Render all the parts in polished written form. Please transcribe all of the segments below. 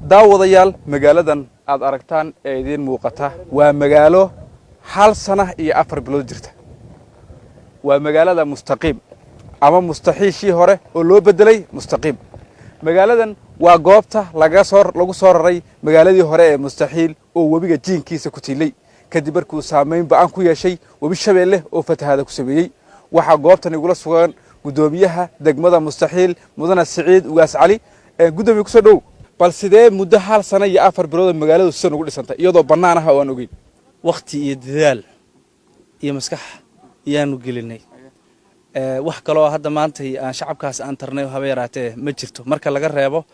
Daawadayaal, magaaladan aad aragtaan ee idiin muuqata waa magaalo 1 sana iyo 4 bilood jirta. Waa magaalada Mustaqiim ama Mustaxiishii hore oo loo bedelay Mustaqiim. Magaaladan waa goobta lagu soo raray magaaladii hore ee Mustaxiil oo webiga jiinkiisa ku tiilay, kadib markuu saamayn ba'an ku yeeshay Webi Shabeelle oo fatahaada ku sameeyey. Waxaa goobtan igula sugan guddoomiyaha degmada Mustaxiil, Mudane Siciid Ugaas Cali. Guddoomiye, kusoo dhow. Bal sidee muddo 1 sana iyo 4 bilood magaaladu sidan ugu dhisantay iyadoo bannaan ah oo aan ogeyn? Wakti iyo dadaal iyo maskax ayaanu gelinay. Wax kaloo hadda maantay aan shacabkaas aan tarnay haba yaraatee ma jirto, marka laga reebo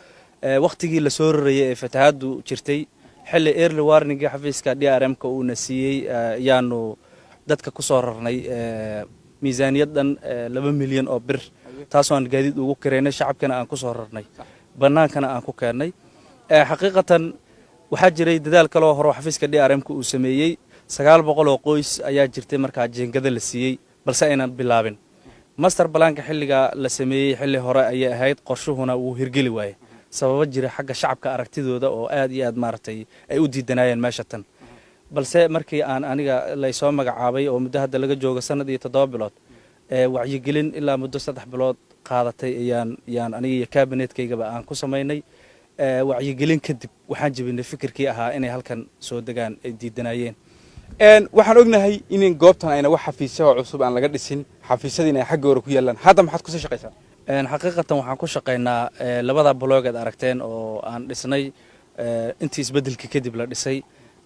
wakhtigii lasoo rarayay ee fatahaaddu jirtay, xilli early warning-ii xafiiska DRM-ka uuna siiyey ayaanu dadka ku soo rarnay miisaaniyad dhan 2 milyan oo bir, taasoo aan gaadiid ugu kareynay, shacabkana aan ku soo rarnay, bannaankana aan ku keennay. Xaqiiqatan waxaa jiray dadaal kaloo hore xafiiska DRM-ka uu sameeyey. 900 oo qoys ayaa jirtay markaa jeengada la siiyey, balse aynan bilaabin master plan-ka. Xilligaa la sameeyey xilli hore ayay ahayd, qorshuhuna wuu hirgeli waayey sababo jira xagga shacabka aragtidooda oo aad iyo aad maaragtay ay u diidanaayeen meesha tan. Balse markii aan aniga laysoo magacaabay oo muddo hadda laga joogo sanad iyo 7 bilood, wacyigelin ilaa muddo 3 bilood qaadatay ayaan yaan aniga iyo cabinet-kaygaba aan ku samaynay. Wacyigelin kadib waxaan jebinay fikirkii ahaa inay halkan soo degaan ay diidanaayeen. Waxaan ognahay in goobtan ayna wax xafiisya oo cusub aan laga dhisin, xafiisyadiina ay xagga hore ku yaallaan. Hadda maxaad kusii shaqaysaa? Xaqiiqatan waxaan ku shaqaynaa labada block aad aragteen oo aan dhisnay intii isbeddelkii kadib la dhisay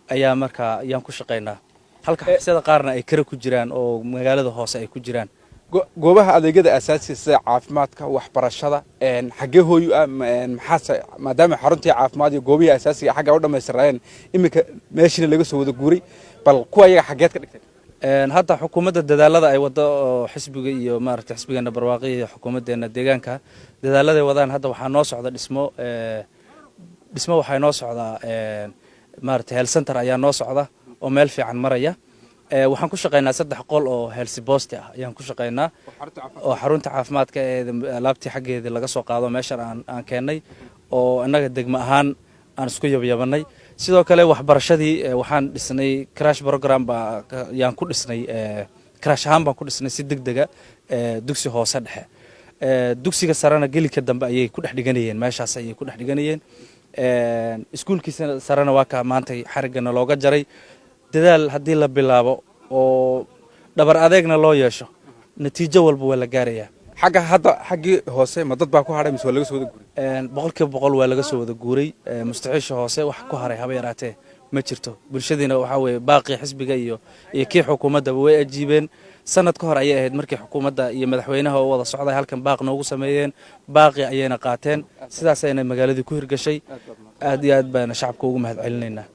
ayaa markaa ayaan ku shaqaynaa, halka xafiisyada qaarna ay kare ku jiraan oo magaalada hoose ay ku jiraan. Goobaha adeegyada asaasiga sida caafimaadka, waxbarashada, xaggee hooyu ah? Maxaase maadaama xaruntii caafimaad iyo goobihii asaasiga xagga u dhammaystiraayeen, iminka meeshiina laga soo wada guuray, bal kuwa ayaga xaggeed ka dhigtay? Hadda xukuumadda dadaalada ay wado oo xisbiga iyo maaragtay xisbigeena Barwaaqi iyo xukuumaddeena deegaanka dadaaladay wadaan, hadda waxaa noo socda dhismo. Dhismo waxaa noo socdaa, maaragtay, health center ayaa noo socda oo meel fiican maraya. Waxaan ku shaqaynaa 3 qol oo health post ah ayaan ku shaqaynaa oo xarunta caafimaadka ee alaabtii xaggeedii laga soo qaado meeshan aan keennay oo innaga degmo ahaan aan isku yabyabanay. Sidoo kale waxbarashadii waxaan dhisnay crash program baa yaan ku dhisnay, crash ahaan baan ku dhisnay si deg dega dugsi hoose dhexe. Dugsiga sarena gelika dambe ayay ku dhex dhiganayeen, meeshaas ayay ku dhex dhiganayeen. Iskuulkiisa sarena waa ka maantay xariggana looga jaray. Dadaal haddii la bilaabo oo dhabar adeegna loo yeesho, natiijo walba waa la gaarayaa. Xagga hadda xaggii hoose ma dad baa ku hadhay mise waa laga soo wada guuray? 100% waa laga soo wada guuray. Mustaxiisha hoose wax ku haray haba yaraatee ma jirto. Bulshadiina waxaa weeye baaqii xisbiga iyo kii xukuumaddaba way ajiibeen. Sanad ka hor ayay ahayd markii xukuumadda iyo madaxweynaha oo wada socday halkan baaq noogu sameeyeen, baaqii ayayna qaateen, sidaas ayna magaaladii ku hirgashay. Aad iyo aad baana shacabka ugu mahad celinaynaa.